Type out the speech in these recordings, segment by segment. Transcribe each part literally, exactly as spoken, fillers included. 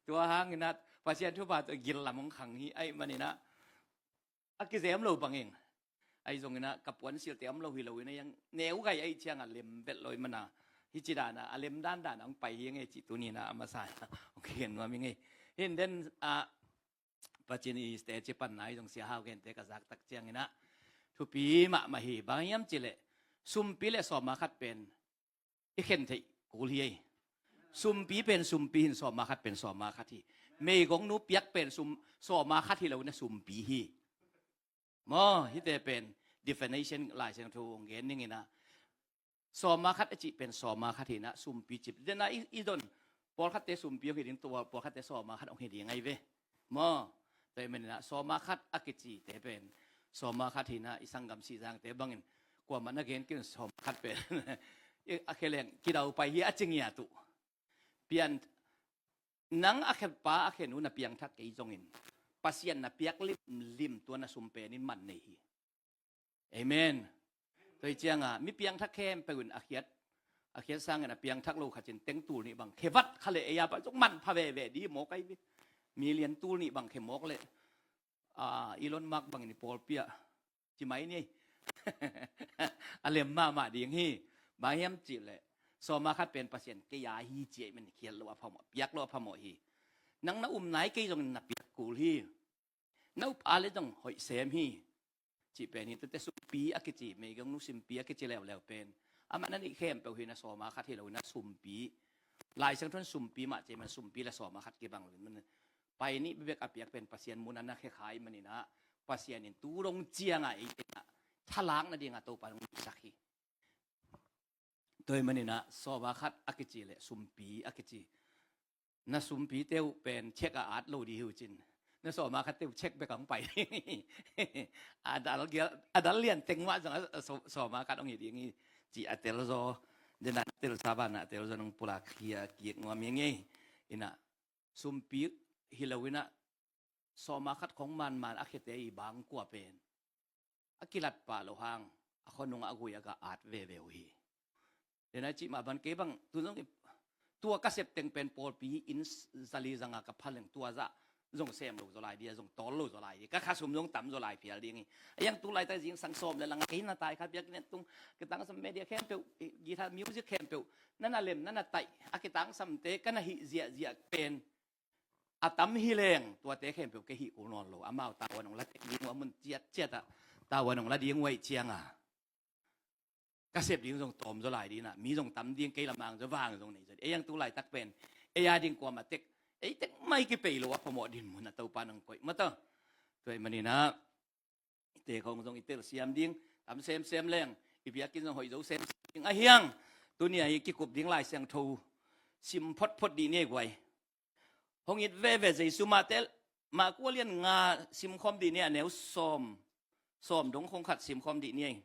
Tua hangin ah Pasian thupha tawh gil lam hong khang hi ahih manin ah a kizem lo bangin, ahi zongin ah ka puansilhte om lo hi loin ah, yang neu gai ahih ciangah lem vet lo ahih manin ah, hih ci dan ah a lem dandan ah hong pai hi ing ei cih tuni-in ah a masa in ah hong kikhen nuam ing ei. Hih in den ah Pasian i stage panna ahi zong Sia Hau Gente ka zak tak ciangin ah thupi mahmah hi. Bang hiam cih leh sumpi le sawma khat pen i khen theih kul hi ei. Sumpi pen sumpi hi-in sawma khat pen sawma khat hi. Meigongnu piak pen sum, sawma khat hi loin ah sumpi hi. Maw, hihte pen definition Lai Siangtho hong gen dingin ah sawma khat a cih pen sawma khat hi-in ah sumpi cip. Den ah i, i don pawlkhatte sumpi hong hi ding, tua pawlkhatte sawma khat hong hi ding ahi ve. Maw, tua ahih manin ah sawma khat a kicite pen sawma khat hi-in ah i sanggam Sihzangte bangin kuamah na gen kei un sawma khat pen a khe leng kidau pai hi a ci ngiat uh. Pian, nang a khepa a khe nu na piangthak kei zongin Pasian na piak limlim tua na sum pen in man nei hi. Amen. Tua hi ciangah mi piangthak khempeuh in a khiat, a khiat sangin a piangthak lo khat in teng tul nih bang khe vat kha leh ei a pan zong manpha veve ding mawk ahi ve. Million tul nih bang khe mawk leh ah, Elon Musk bangin i pawlpi ah ci mai ni. A lem mahmah ding hi. Bang hiam cih leh sawma khat pen Pasian kei a hi ci ahih manin khiat loh a phamawh, piak loh a phamawh hi. Nang na um nai kei zongin na piak kul hi. Na up a leh zong hoih sem hi. Cih pen hi. Tuate sumpi a kici, meigongnu sumpi a kici leuleu pen amah na neih khempeuh hi-in ah sawma khat hi loin ah sumpi. Lai Siangtho in sumpi mah ci ahih manin sumpi le sawma khat kibang lo ahih manin pai nih bekbek a piak pen Pasian mun ah na khe kha ahih manin ah Pasian in tu dong ciangah ei tengah thalak nadingah Topa in hong deihsak hi. Tua ahih manin ah sawma khat a kici le sumpi a kici, na sumpite uh pen check a at lo ding hi uh cin, na sawma khatte uh check bek a hong pai ding hi. A dal gial, a dal lian teng mah zong a, a saw-, sawma khat hong hi ding hi, ci a telzaw. Den ah telsa banah a telzaw in hong pulak hi a, kik nuam hi ing ei. In ah sumpi hi loin ah sawma khat khong manman a khete i bang kua pen a kilat pah loh hang a khuanungah a gui a gah at veve uh hi. Den ah cih mah bang kei bang tu zong i, tua ka sep teng pen pawlpi inn zali zanga ka pha leng tua zah zong sem lo zaw lai ding a, zong tawl lo zaw lai ding, ka khasum zong tam zaw lai phial ding hi. A yang tu laitak zingsang sawm le lang kei na tai kha piak nen tung, kitangsam media khempeuh, guitar music khempeuh na na lem, na na taih, a kitangsamte ka na hih ziahziah pen a tam hi leng tuate khempeuh kei hih kul nawn lo, amau tavuan hong la tek ding uh a mun ciatciat ah tavuan hong la ding uh ahih ciangah ka sep ding zong tawm zaw lai ding ah, mi zong tam ding, kei lamang zaw vang zong nei zaw ding. Ei ang tu laitak pen ei a ding kuamah tek, ei tek mai kipei lo a phamawh dinmun ah Topa in hong koih mah ta. Tua ahih manin ah i te khong zong i telsiam ding tam semsem leng, i biakinn zong hoih zo semsem ding a hiang. Tuni a i kikup ding Lai Siangtho sim photphot dih ni ei guai. Hong it veve Jesu Mate, Maku a lian nga simkhawm dih ni a neu sawm, sawm dong khong khat simkhawm dih ni ei.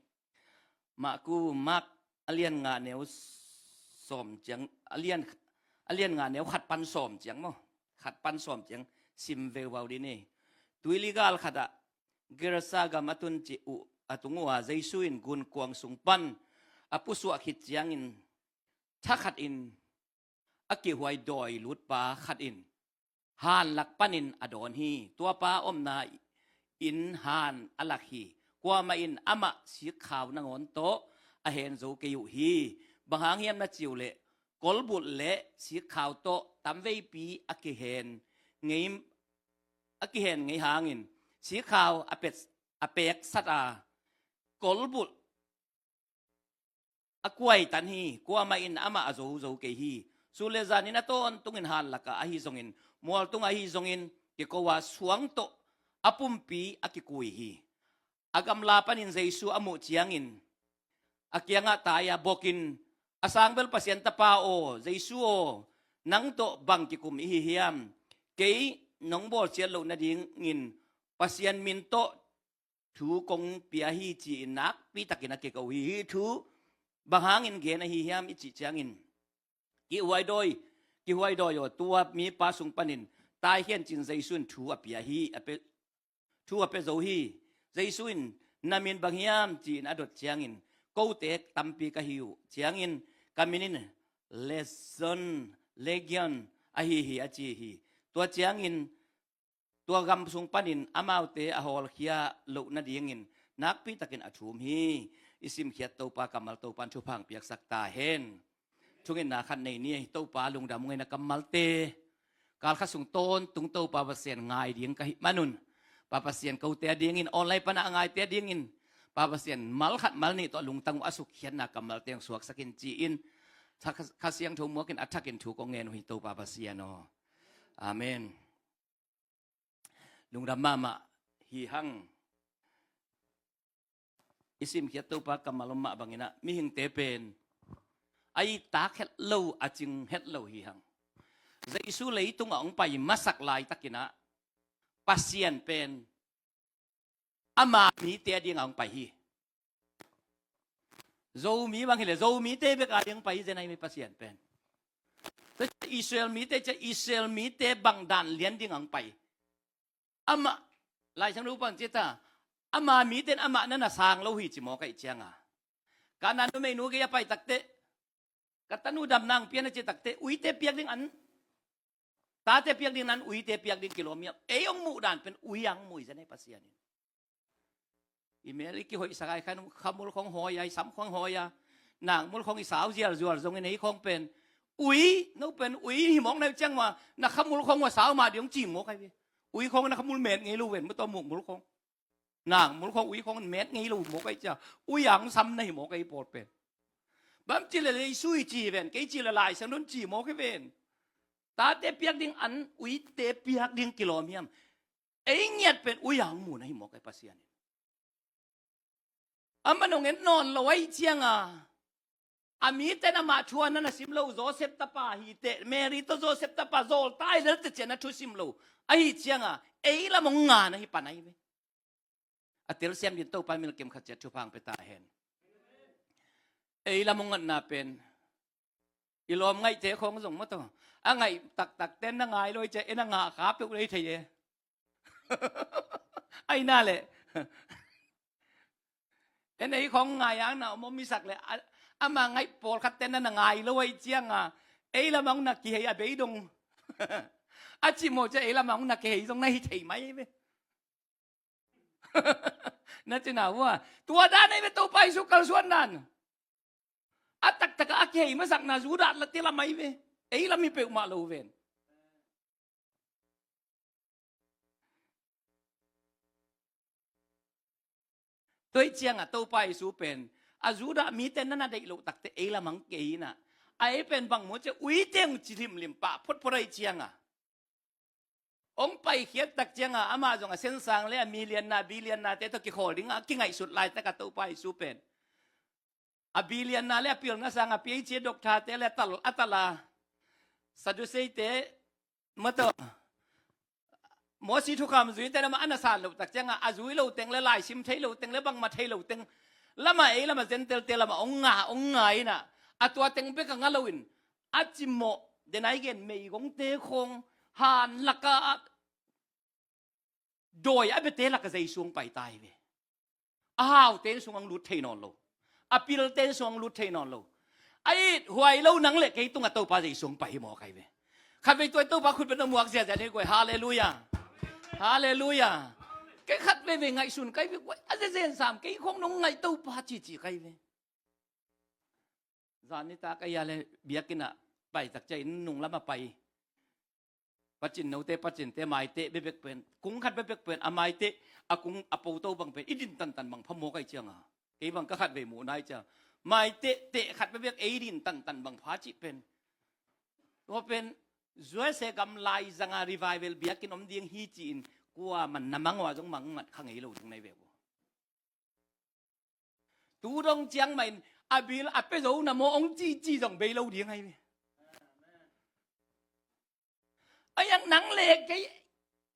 Maku, Mak a lian nga neu sawm ciang, a lian, a lian nga neu khat pan sawm ciang maw. Khat pan sawm ciang sim veuvau dih ni. Tuiligal khatah Gerasa gam a tun cih uh, a tung uh a Jesu in gunkuang sung pan a pusuah khit ciangin thakhat in a kihuai dawi lutpa khat in han lak panin a dawn hi. Tuapa omna in han a lak hi. Kuamah in amah sikkhau nangawn tawh a hen zo kei uh hi. Bang hang hiam na ci uh leh kolbulh le sikkhau tawh tamveipi a kihen ngei, a kihen ngei hangin sikkhau a pet, a peksat a kolbulh a kuaitan hi. Kuamah in amah a zo zo kei hi. Sun le zanin a tawntungin han lakah ahi zongin, mual tungah ahi zongin kiko a suang tawh a pumpi a kikui hi. A gamla panin Jesu a muh ciangin a kiangah tai-a bokin, a sangbel Pasian Tapa aw, Jesu aw, nang tawh bang kikum i hi hiam? Kei nong bawlsiat loh nadingin Pasian min tawh thu kong pia hi, ci-in nakpitakin a kiko hi. Hih thu bang hangin gen ahi hiam i cih ciangin, kihuaidawi, kihuaidawi aw, tua mipa sung panin taikhian cin Jesu in thu a pia hi, a pia, thu a pia zo hi. Jesu in, na min bang hiam, ci-in a dot ciangin, kote tampi ka hi uh ciangin ka min in Legion, Legion Ahi hi, a ci hi. Tua ciangin tua gam sung panin amaute a hawlkhia loh nadingin nakpitakin a thum hi. I simkhiat Topa kammal Topan thupha piaksak ta hen. Thungetna khat nei ni, Topa lungdam ung ei na kammalte. Kalkhat sung tawntung Topa Pasian ngai ding ka hih manun, Pa Pasian kote a dingin, online pana a ngaite a dingin, Pa Pasian malkhat malnih tawh lungtang uh a sukkhiatna kammalte hong suaksak in ci-in, Kha, Kha Siangtho muakin a thakin thu kong ngen uh hi Topa Pasian aw. Amen. Lungdam mahmah hi hang. I simkhiat Topa kammal om mah banginah mihingte pen a ittak het lo, a cing het lo hi hang. Jesu leitungah hong pai masak laitakinah Pasian pen ama mite a dingah hong pai hi. Zomi bang hileh Zomite bek a ding pai hi zen ahi mi Pasian pen. Israel mite cia Israel mite bang dan lian dingah hong pai. Amah, Lai Siangtho pan cita, ama miten amah na na sang lo hi ci mawk aih cianga. Ka na numeinu gei a pai takte, ka tanu dam nang pian a ci takte, uite piak ding an, tate piak ding nan uite piak ding kilawm hiam. Ei hong muh dan pen ui ang mui zen ei Pasian in. I mel i kihoih sakai khan khamul khong hawi a, i sam khong hawi a, nang mul khong i sau zial zual zongin ei khong pen ui, no pen ui hi mawk na ciang wa, na khamul khong wa sau ma diong ci mawk ai ve. Ui khong na khamul met ngei lo ven, ma to muk mul khong. Nang mul khong ui khong met ngei lo mawk ai cia. Ui ang sam na hi mawk ai pawl pen. Bam ci le lei sui ci ven, kei ci le lai sang don ci mawk ai ven. Tate piak ding an uite piak ding kilawm hiam. Ei ngiat pen ui ang mu na hi mawk ai Pasian in. Amah nong en nawn lo aih cianga. A miten amah thu a na na sim lo, Joseph tapa hi teh, Mary tawh Joseph tapa zawltai lel teh cian a thu sim lo. Ahi cianga, ei lam hong nga na hi pan ahi ve. A telsiam din Topa milkem khat ciat thupha hong pia ta hen. Ei lam hong ngatna pen i lawm ngaihte khong zong maw taw. A ngaih taktak ten na ngai lo aih ciah, en a ngah kha peuh lei thei e. Aina le. En ei khong ngai ang na om om i sak le, a, ama ngaih pawlkhat ten na na ngai lo aih cianga, ei lam hong na kihei a bei dong. A cimawh ciah ei lam hong na kihei zong na hi thei mai ve. Na cina vua. Tua dan ei ve Topa Jesu kalsuan dan. A taktak a kihei masakna Judah la tila mai ve. Ei lam hi peuhmah lo ven. Tua ih cianga Topa Jesu pen a Judah mite na na deih loh takte ei lam hong kei inah. A ei pen bang maw ciah uite hong ci himlim pah photphot aih cianga. Hong paikhiat tak cianga amah zong a sensang le a milianna biliannate tawh kikhawl dinga kingaihsut laitaka Topa Jesu pen a bilianna le a pilna sanga P H C doctorte le a tal, a tala Sadduceite, maw taw, Mosi thukham zuite lamah a na san loh tak cianga a zui lo teng le laisim thei lo teng le bangmah thei lo teng lamah ei lamah Gentile-te lamah hong nga, hong nga inah a tua teng bek a nga loin a cimawh denai gen meigongte khong han laka dawi a biate laka Jesu hong pai ta hi ve. A haute in sung hong lut thei nawn lo. A pilte in sung hong lut thei nawn lo. A it huai lo nang le kei tungah Topa Jesu hong pai hi mawk ai ve. Khatvei tua Topa khut beng na muak ziazia thei guai. Halleluia. Halleluia. Kei khatveivei ngaihsun kai ve guai. A zezen sam kei khong nong ngaih Topa cici kai ve. Zan nitak a hia le biakinn ah pai tak ciah inn nung lamah pai. Pacin note, pacinte, maiteh bekbek pen, kung khat bekbek pen a maiteh, a kung a poto bang pen i din tantan bang phamawk ai cianga. Kei bang ka khatvei muhna ai cianga maiteh teh khat bekbek ei din tantan bang pha cih pen. Tua pen U S A gam laizanga revival biakinn om ding hi ci-in kuaman na mang uh a zong mangmat kha ngei lo ding nai ve uh. Tu dong ciang mahin a bil a pia zo na maw hong cici zong bei lo ding ahi ve. A yang nang le kei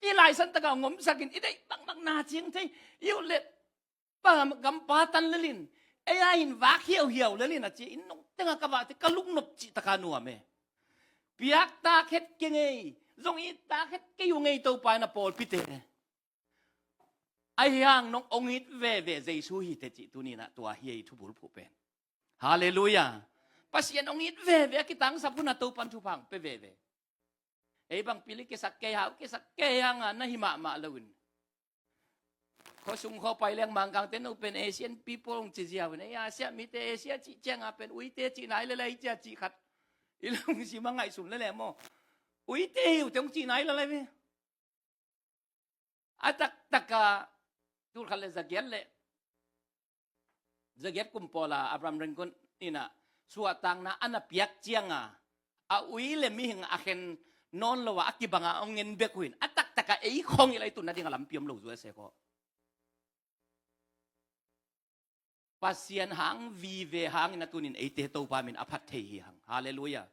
i laisan taka ngomsakin i deih bangbang na ciang thei i uh le pa gampa tan lelin ei a hin vak hiauhiau lelin a cia in nong tenga ka vahte ka lungnop cih taka nuam e. Piak tak het kei ngei zong i tak het kei uh ngei Topa in a pawlpite. Ahi hang nong ong it veve Jesu hi teh cih tuninah tua hi ei thubulphuh pen. Halleluia. Pasian ong it veve a kitangsap hunah Topan thupha ong pia veve. Ei bang pili kisak kei hau, kisak kei hanga na hi mahmah loin. Khuasung khua pai leng Mangkangte no pen Asian people hong ci ziau in, ei Asia mite Asia cih cianga pen uite cih nai lele cia cih khat. I lungsim a ngaihsun lele maw. Uite hi uh te hong cih nai lele ve. A taktaka tulkhat le zagiat le zagiat kum pawla Abraham Lincoln inah suahtakna a na piak cianga a ui le mihing a khen nawn lo a a kibanga hong ngen bek uh in a taktaka ei khong i lai tun nading a lampi om lo zuai se khaw. Pasian hang vive hangin a tunin eite Topa min a phat thei hi hang. Halleluia.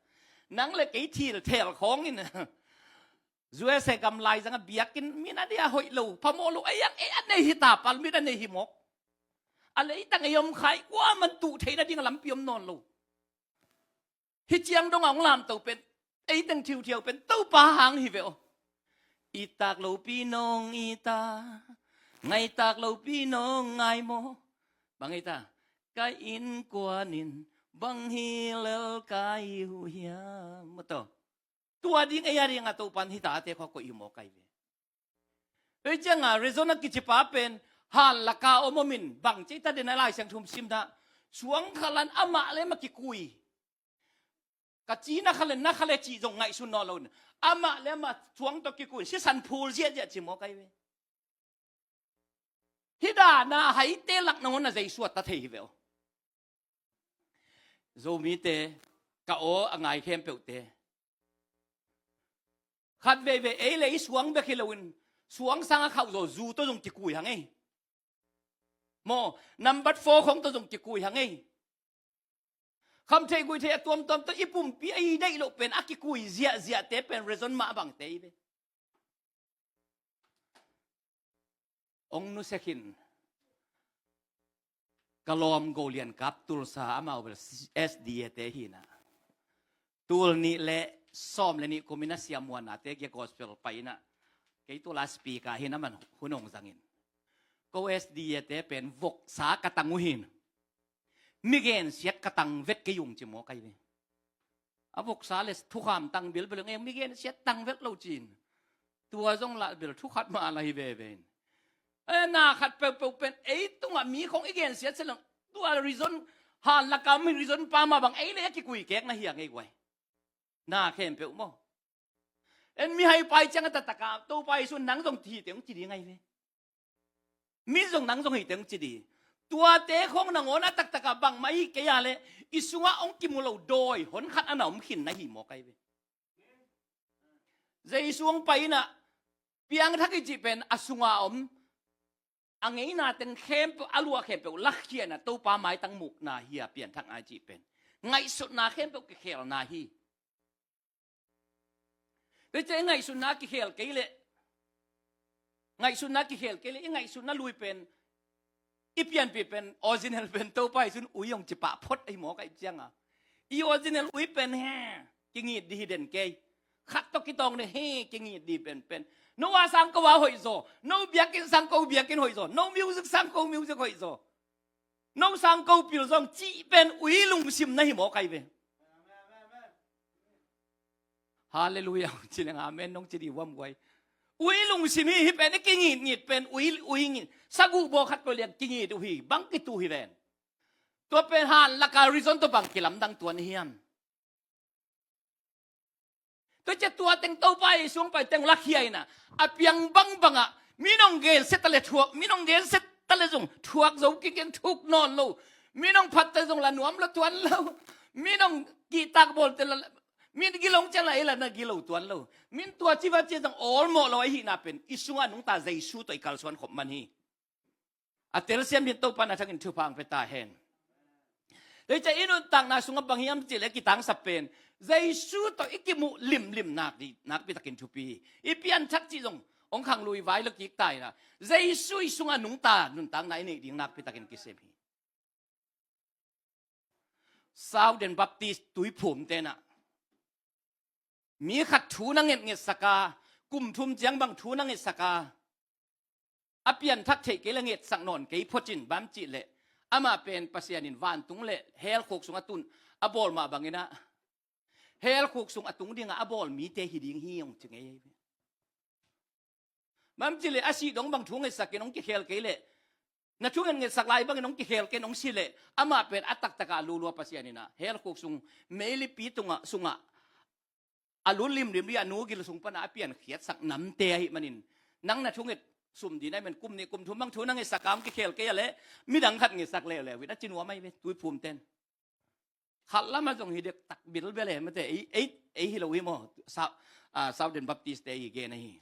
Nang le kei thil thel khawngin zuai se gam lai zanga biakin min a dia hoih lo phamawh lo ei ang ei a nei hi ta pal mit a nei hi mawk. A leitang ei om khai kuaman tuh theih nading a lampi om nawn lo. Hi ciang donga hong lamto pen ei teng thiuthiau pen Topa hang hi ve aw. I tak lopi nong i ta, ngai tak lopi nong ngai maw. Bang ei ta, ka innkuanin bang hi lel ka i uh hiam maw taw. Tua ding ei a dinga Topan hi tate khua koih hi maw kai ve. Ei cianga Rezon a kicipa pen han laka om omin bang cei ta den a Lai Siangtho simna suang khalan amah le ma kikui. Ka ci na kha le na kha le cih zong ngaihsun nawn lo in amah le amah suang tawh kikui in sisan phul ziahziah ci maw kai ve. Hi dana haite lak nangawn a Jesu a ta thei hi ve aw. Zomite ka aw a ngai khempeuhte khat veivei ei le i suang bek hi loin suang sanga khauh zaw zu tawh zong kikui hang ei. Maw number four khong tawh zong kikui hang ei. Kham thei gui thei a tuamtuam tawh i pumpi a i deih loh pen a kikui ziahziahte pen Rezon mah bangte i ve. Ong nusia khin ka lawm Golian kap Tulsa amau bel S D A te hina. Tul nih le sawm le nih kumin a siamuanate kia gospel paina kei tula speaker hina man hun ong zangin. Ko S D A te pen voksa ka tang uh hin. Mi gensiat ka tang vet kei ung ci maw kai ve. A voksa le thukham tang bilbil eng mi gensiat tang vet lo cin. Tua zong lah bil thukhat mah la hi veve in. E na khat peuhpeuh pen ei tungah mi khong i gensiat se lang tua Rezon han lakam hi Rezon pa mah bang ei le a kikui kek na hi a ngei guai. Na khempeuh maw. En mi hai pai ciang a tataka Topa Jesu nang zong ti hi te ung ci ding ai ve. Mi zong nang zong hi teng ci di. Tuate khong nangawn a taktaka bangmah hi kei a le i sungah ong kimu lo dawi hon khat a na om khin na hi maw kai ve. Jesu ong pai inah piangthak i cih pen a sunga om a ngeina teng khempeuh a luah khempeuh lakhiana Topa maitang mukna hi a pianthak ngai cih pen ngaihsutna khempeuh kikhelna hi. Tua ciah i ngaihsutna kikhel kei leh ngaihsutna kikhel kei leh i ngaihsutna lui pen i pianpih pen original pen Topa i sun ui hong cipah phot ahi mawk ahi cianga i original ui pen he kingit di hi den kei. Khat tawh kitawng de he kingit di pen pen no a sang ko a hoih zaw, no biakinn sang ko biakinn hoih zaw, no music sang ko music hoih zaw. No sang ko pil zong cih pen ui lungsim na hi mawk ahi ve. Halleluia. Ci leng amen nong ci di huam guai. Ui lungsim hi hi pen i kingitngit pen ui ui ngit saguh baw khat ko lian kingit uh hi bang kitu hi ven. Tua pen han laka reason tua bang kilamdang tuan hiam? Tua ciah tua teng Topa Jesu hong pai teng lakhia inah a piang bangbangah mi nong gensia ta le thuak, mi nong gensia ta le zong thuak zo kigen thuk nawn lo. Mi nong phat ta zong la nuam lo tuan lo. Mi nong kihtak bawl te la mi gilong ciang la ei la na gilo tuan lo. Min tua civa cia zong awlmawh lo ahihna pen i sungah nungta Jesu tawh i kalsuan khop man hi. A telsiam hi Topa na thakin thupha hong pia ta hen. Leica i nuntakna sungah bang hiam cih leh kitangsap pen Jesu tawh i kimuh limlim nak di nakpi takin thupi hi. I pianthak cih zong hong khang lui vai lo kik ta hi la Jesu i sungah nungta nuntakna i neih ding nakpi takin kisem hi. Southern Baptist tuiphum tenah mi khat thu na ngetngetsaka kum thum ciang bang thu na ngetsaka a pianthak theih kei le ngetsak nawn kei phocin bam cih leh amah pen Pasian in vantung le hell khuk sungah tun a bawl mah banginah Hell khuk sung a tung dingah a bawl mite hi ding hi hong ci ngei hi. Bang ci leh a sih dong bang thu ngetsak in hong kikhel kei leh, na thu nget ngetsak lai bangin hong kikhel kei in hong si leh, amah pen a taktakah a lulua Pasian in ah hell khuk sung meilipi tungah, sungah a lu limlim dih a nu gil sung panah a piankhiatsak namte ahih manin, nang na thu nget sum dih na hi man, kum nih kum thum bang thu na ngetsak a hong kikhel kei a leh, midang khat ngetsak leuleu in a ci nuam ahi ve, tuiphumten. Khat lamah zong hi dektak bilbel e, mate, ei, ei, ei hi lo hi maw, Sa-, ah, Southern Baptist te i gen ahi.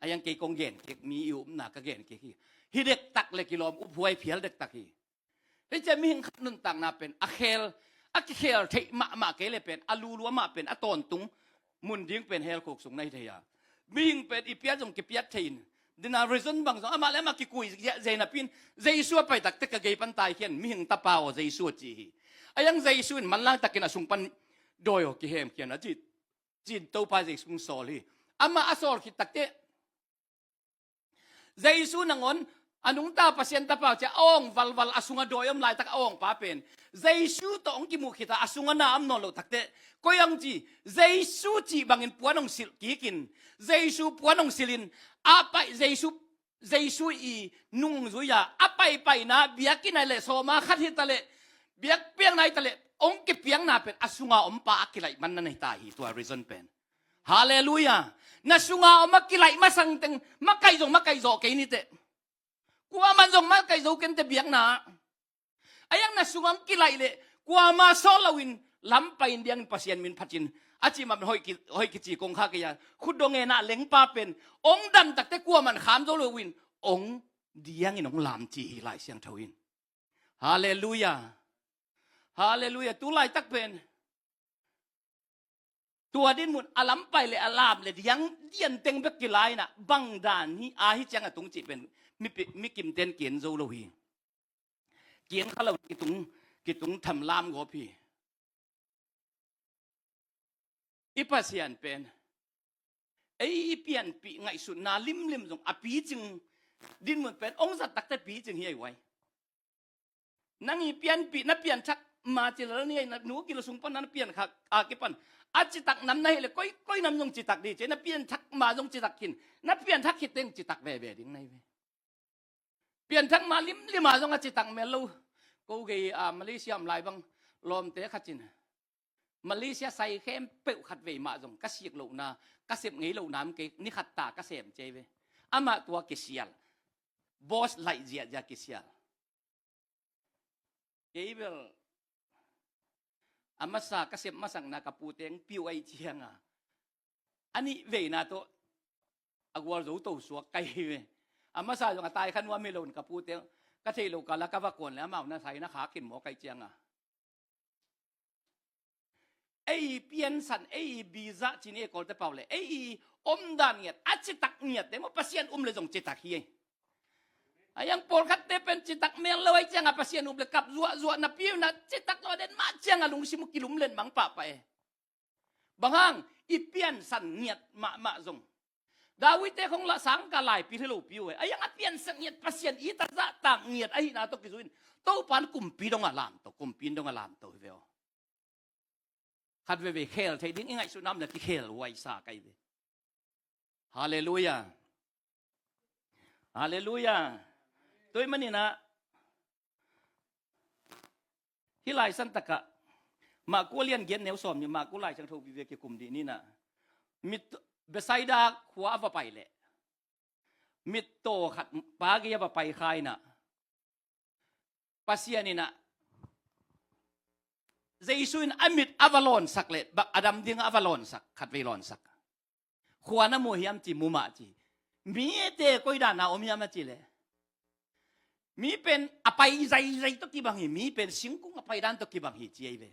A iang kei kong gen kik, mi i upna ka gen kik hi. Hi dektak le kilawm uphuai phial dektak hi. Hei cia mihing khat nuntakna pen a khel, a kikhel theih mahmah kei le pen, a lulua mah pen, a tawntung mun ding pen hell khuk sung na hi thei a. Mihing pen i piat zong kipiat thei in, dina reason bang zong amah le amah kikui zia-, zei napi in, Jesu a pai takte ka gei pan taikhian, mihing tapa aw Jesu a ci hi. A iang Jesu in manlang takin a sung pan dawi aw kihemkhian a ci, ci-in Topa Jesu hong sawl hi. Amah a sawl khit takte, Jesu nangawn a nungta Pasian tapa aw ci-a a awng valval, a sungah dawi om laitak a awngpa pen Jesu tawh hong kimuh khit a, a sungah na om nawn loh takte, koi hong ci, Jesu cih bangin puan hong silh kikin, Jesu puan hong silhin, a pai Jesu, Jesu i nung zui-a a paipaina biakinn ah le sawma khat hi ta leh, biakpiakna hi ta leh, hong kipiakna pen a sunga ompa a kilaih man na hi ta hi, tua reason pen. Halleluiah. Na sunga om a kilaih masang teng, makaih zong makaih zawh kei niteh. Kuaman zong makaih zo kei niteh biakna ah. A iang na sunga hong kilaih leh, kuama sawt loin lampai in diangin Pasian min phatin, a cih mah hoih ki-, hoih kici kong kha kei a, khutdong ngenah lengpa pen hong dam takte kuaman kham zo loin hong diangin hong lam ci hi Lai Siangtho in. Halleluiah. Halleluiah. Tu laitak pen tua dinmun a lampai le a lam le diang dianteng bek kilai inah, bang dan hi a hi ciang a tung cih pen mi pi-, mi kimten kian zo lo hi. Kian kha lo kitung, kitung tham lam gawp hi. I Pasian pen ei i pianpih ngaihsutna limlim zong a picing dinmun pen hong zat takte picing hi a i uai. Nang i pianpih, na pianthak ma ci lel ni a, na nu gil sung pan na pianthak a kipan a citak nam na hi leh, koi, koi nam zong citak dih ci, na pianthak ma zong citak khin, na pianthak khit teng citak veve ding na hi ve. Pianthak ma limlim a zong a citak mel lo. Ko gei a Malaysia om lai bang lawmte khat cin, Malaysia sai khempeuh khat vei mah zong ka sik lohna, ka sep ngei lohna om kei, ni khat ta ka sem ci a hi ve. Amah tua kisial, boss laih ziahziah kisial. Kei bel a masa ka sep masakna ka pute hong piu ahih cianga, a nih veina tawh a gualzo to suak ka hi ve. A masa zong a tai kha nuam hi lo in ka pute, ka theih loh kala ka va kuan le amau na sai na khak khin maw ka hih cianga. Ei i piansan, ei i biza ci ni e Kawlte pau le, ei i omdan ngiat, a citak ngiat te maw, Pasian um le zong citak hi ei. A iang pawlkhatte pen citak mel lo ahih cianga Pasian um le kap zuahzuah napi uh na, citak lo den mah cianga lungsim uh kilum len mang pahpah e. Bang hang, i piansan ngiat mahmah zong David te khong lah sang ka laipi hi lopi uh e. A iang a piansan ngiat Pasian i ta zahtak ngiat ahihna tawh kizui in Topan kumpi dong a lamto, kumpi in dong a lamto hi ve aw. Khat veve khel thei ding i ngaihsutna om le kikhel huaisa ka hi ve. Halleluiah. Halleluiah. Tua ahih maninah hih laisan takah Marku a lian giat neu sawm nih, Marku Lai Siangtho vive kikum dih ninah, mit, Bethsaida khua a va pai leh mittaw khat pa gei a va pai kha inah, Pasian inah Jesu in a mit a va lawnsak leh, ba-, a dam dingah a va lawnsak, khatvei lawnsak. Khua na mu hiam ci, mu mah ci. Mite koi dana om hiam a ci leh, mi pen a pai zaizai tawh kibang hi, mi pen singkung a pai dan tawh kibang hi ci a hi ve.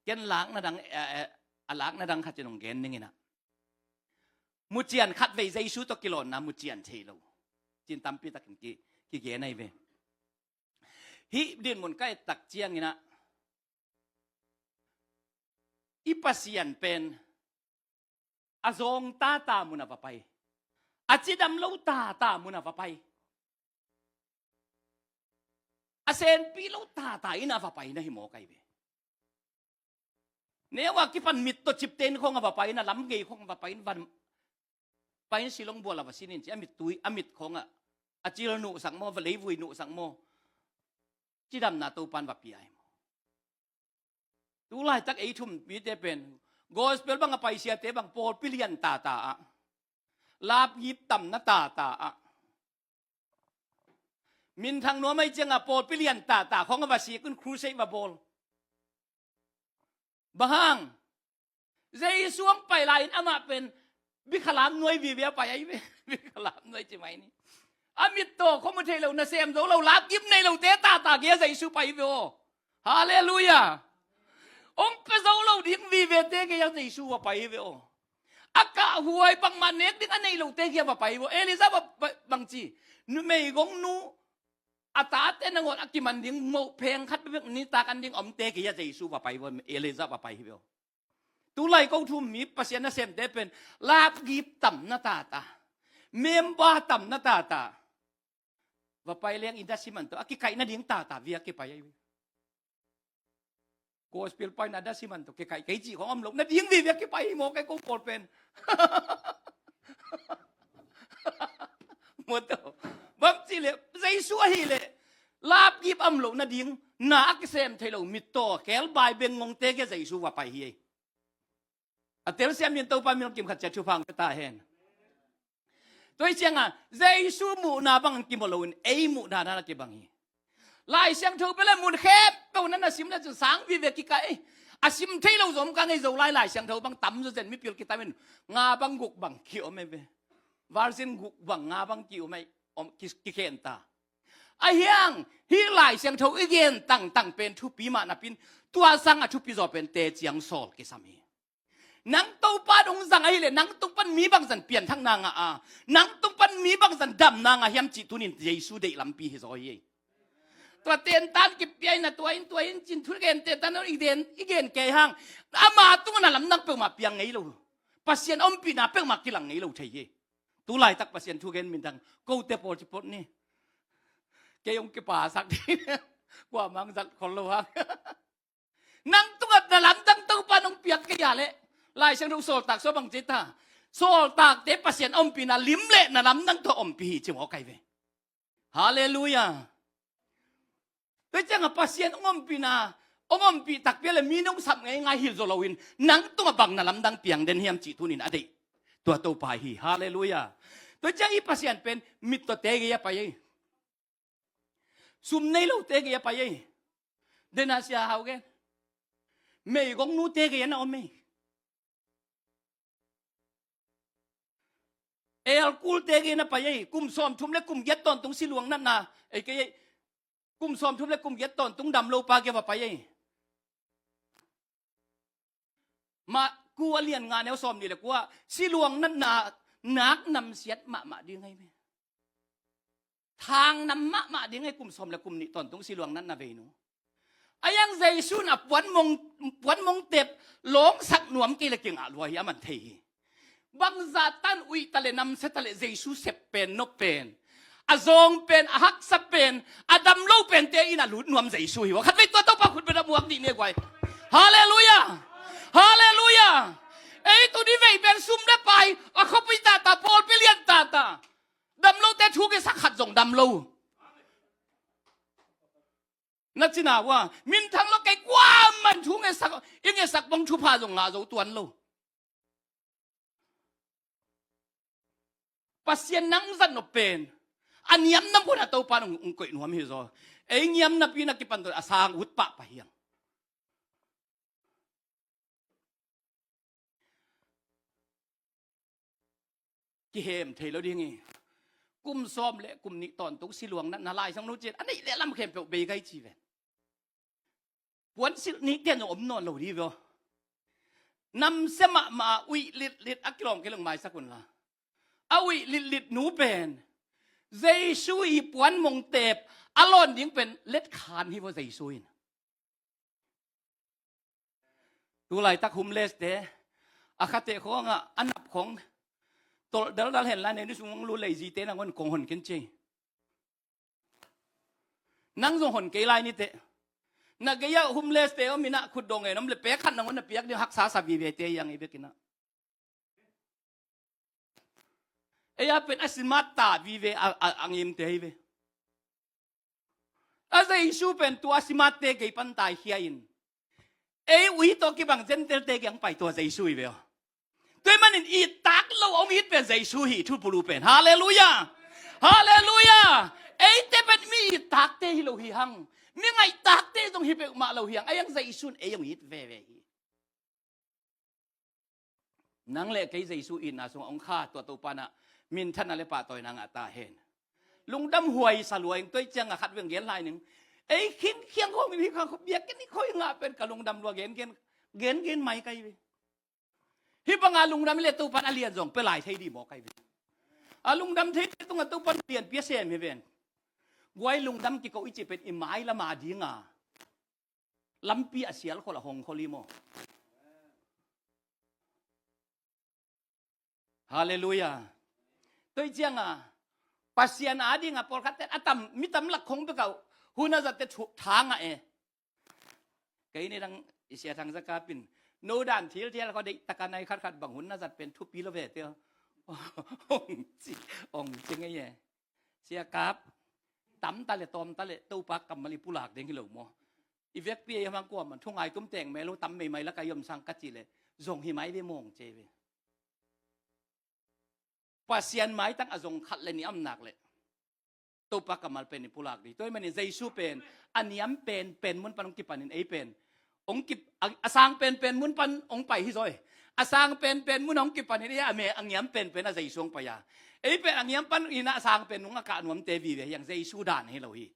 Ken lakna dang, eh, eh, a lakna dang khat ci nong gen ning inah, mucian khatvei Jesu tawh kilawnna mucian thei lo cin tampi takin ki, kigen ahi ve. Hih dinmun ka ettak cianginah i Pasian pen a zawng tata mun a va pai, a cidam lo tata mun a va pai, a senpi lo tata in a va pai na hi mawk ahi ve. Neu a kipan mit tawh cipte in khong a va pai in, a lam gei khong a va pai in, van pai in, silong bual a va sin in ci, a mit tui, a mit khong a, a cil nuhsak maw, va leivui nuhsak maw, cidamna Topan va pia hi maw? Tu laitak ei thum mite pen gospel bang a paisiate bang pawlpi lian tata ah, lapgip tamna tata ah, minthang nuam ahih ciangin pawlpi lian tata khong a va sik un, crusade va bawl. Bang hang? Jesu hong pai lai-in amah pen bikhalam nuai vive a pai ahi ve. Bikhalam nuai ci mai ni. A mit tawh khong mu thei lo, nasem zo lo, lapgip nei lote tata gei-ah Jesu pai hi ve aw. Halleluiah. Hong pia zo lo ding vivete gei-ah Jesu va pai hi ve aw. A kahhuai, bangmah nek ding a nei lote gei-ah va pai hi ve aw. Elijah va, va, bang ci? Nu, meigong nu, a tate nangawn a kiman ding, moh pheng khat bekbek nitak an ding omte gei-ah Jesu va pai hi ve aw. Elijah va pai hi ve aw. Tu lai ko thum mi Pasian nasemte pen lapgip tamna tata, member tamna tata, va pai leng i dasiman tawh a kikaih nading tata vei a kipai ahi ve. Gospel pai-in a dasiman tawh kikaih kei cih khong om lo nading vei a kipai hi maw, kei ko pawl pen. Maw tawh. Bang cih leh Jesu ahih leh lapgip om lo nading, na a kisem thei lo mit tawh kelbai beng ngongte gei-ah Jesu va pai hi. A telsiam in Topa min kim khat ciat thupha hong pia ta hen. Tua hi ciangin Jesu muhna bang kimu lo in ei muhna na kibang hi. Lai Siangtho bel a mun khempeuh na na sim le cun sang vive kikaih. A sim thei lo zong om kha ngei, Zolai Lai Siangtho bang tam zawzen, mipil kitam in nga bang guk bang ki-om hi ve. Version guk bang nga bang ki-om hi, om, ki, kikhen ta. Ahi hang hih Lai Siangtho i gen tangtang pen thupi mah napi-in, tua sang a thupi zaw pen teciang sawl kisam hi. Nang Topa in hong zang ahih leh nang tung pan mi bangzah pianthakna ngah a, nang tung pan mi bangzah damna ngah hiam cih tuni-in Jesu deih lampi hi zaw hi. Tua tentan kipia in, a tua in, tua in ci-in thugente tan i gen, i gen kei hang, ama tungah na lamdang peuhmah piang ngei lo, Pasian ompihna peuhmah kilang ngei lo thei hi. Tu laitak Pasian thugen minthang kote pawl ci phot ni. Kei hong kipasak ding, kuamah hong zat khol lo hang. Nang tungah na lamdang Topa in hong piak kei a leh, Lai Siangtho Sawltak sung bang ci ta? Sawltakte Pasian ompihna lim leh na lamdang tawh ompih hi ci mawk ahi ve. Halleluiah. Tua ciangin Pasian hong ompihna, hong ompih takpi a leh mi nong sap ngeingai hi zaw loin, nang tungah bang na lamdang piang den hiam cih tuni-in a deih tua Topa hi. Halleluiah. Tua ciang i Pasian pen mit tawh te gei-ah pai ei. Sum nei lote gei-ah pai ei. Dena sia hau gen. Meigong nute gei-ah na om ei. Elkulte gei-ah na pai ei. Kum sawmthum le kum giat tawntung siluang natna, ei kei ei. Kum sawmthum le kum giat tawntung damlopa gei-ah va pai ei. Marku a lian nga, neu sawmnih le kua, siluang natna nak namsiat mahmah ding ahi ve. Thang nam mahmah ding ahi, kum sawm le kum nih tawntung siluang natna veinu. Ahi hang Jesu in a puanmong, puanmong tep lawngsak nuam kei leh kingah lua hi, aman thei hi. Bangzah tan uih ta leh namsia ta leh Jesu sep pen, nop pen, a zawng pen, a haksa pen, a damlo pente in a lut nuam Jesu hi. Khatvei tua Topa khut beng a muak dih ni guai. Halleluiah. Halleluiah. Ei tuni vei pen sum le pai, a khuapui tata, pawlpi lian tata, damlote thu ngetsak khat zong damlo. Na cina ua, minthang lo kei kuaman thu ngetsak, i ngetsak bang thupha zong ngah zo tuan lo. Pasian nang zat nop pen a niamna mun a Topa in hong, hong koih nuam hi zaw. Ei niamna pi na kipan tawh a sang ut pahpah hi hang. Kihem thei lo ding hi. Kum sawm le kum nih tawntung siluang natna, Lai Siangtho ciat a neih le lam khempeuh bei kai ci ven. Puansilh nih ten zong om nawn lo dih ve aw. Namsia mahmah a uih litlit a kilawng kilawng maisak unla, a uih litlit nu pen Jesu i puanmong tep a lawn ding pen letkhan hi vaw Jesu in. Tu laitak homeless-te a khate khawngah a nap khawng tolh daldal hen lai, nei ni sung hong lut lei zite nangawn kong hon ken ci. Nang zong hon kei lai niteh. Na gei-ah homeless te om in ah, khutdawh ngen om leh pek khat nangawn na piak ding, haksa sa vivete hi hang ei bek in ah. Ei a pen a simat ta vive a, a, a ngimte hi ve. A Jesu pen tua a simatte gei pan taikhia in, ei uh hi tawh kibang Gentile-te kiang pai tua Jesu hi ve aw. Tua ahih manin i taktak lo hong it pen Jesu hi, thupulu pen. Halleluiah! Halleluiah! Eite pen mi i taktakte hi lo hi hang. Mi ngaihtakte zong hi peuhmah lo hi hang. Ahi hang Jesu in ei hong it veve hi. Nang le kei Jesu itna sungah hong kha tua Topa in ah minthanna le pahtawina ngah ta hen. Lungdam huai sa lua ing. Tua ciangah khat veng gen lai ning. Ei khinkhiang khawng in hih kha biakinn i khoi ngah pen ka lungdam lua gengen, gengen mai ka hi ve. Hih banga lungdam i le Topa in a lian zong pia lai thei dih maw ka hi ve. A lungdam theite tungah Topa in a lianpi a sem hi ven. Guai, lungdam kiko i cih pen i mailam a dinga lampi a sialkhol a hongkhol hi maw. Halleluiah. Tua ciangah Pasian a dingah pawlkhatte a tam, mi tam lak khong bekah hun a zatte thu-, tha ngah e. Kei ni dang i Sia Thang Za Kap in no dan thil thial kho deih taka nai khatkhat bang hun na zat pen thupi lo ve te. Hong ci, hong ci ngei e. Sia Kap, tam ta le tawm ta le Topa kammal i pulak ding hi lo maw. I vekpi ei hmang kuaman thu ngai tum teng mel uh tam meimai laka i om sang ka cih leh zong hi mai ve mawng ci ei ve. Pasian maitang a zong khat le nih a om nak leh Topa kammal pen i pulak ding. Tua ahih manin Jesu pen a niam penpen mun pan hong kipanin ei pen hong kip-, a, a sang penpen mun pan hong pai hi zaw hi. A sang penpen mun hong kipanin ei a me a ngiam penpen a Jesu hong pai a. Ei pen a ngiam pan in a sang pen nung a kah nuamte vive hi hang, Jesu dan hi lo hi.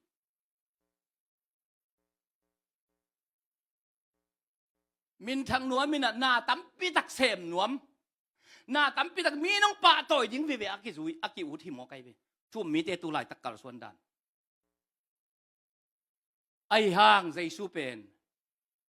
Minthang nuam in ah na tampi tak sem nuam. Na tampi tak mi nong pahtawi ding vive a kizui, a ki-ut hi maw ka hi ve. Thu-um mite tu laitak kalsuan dan. Ahi hang Jesu pen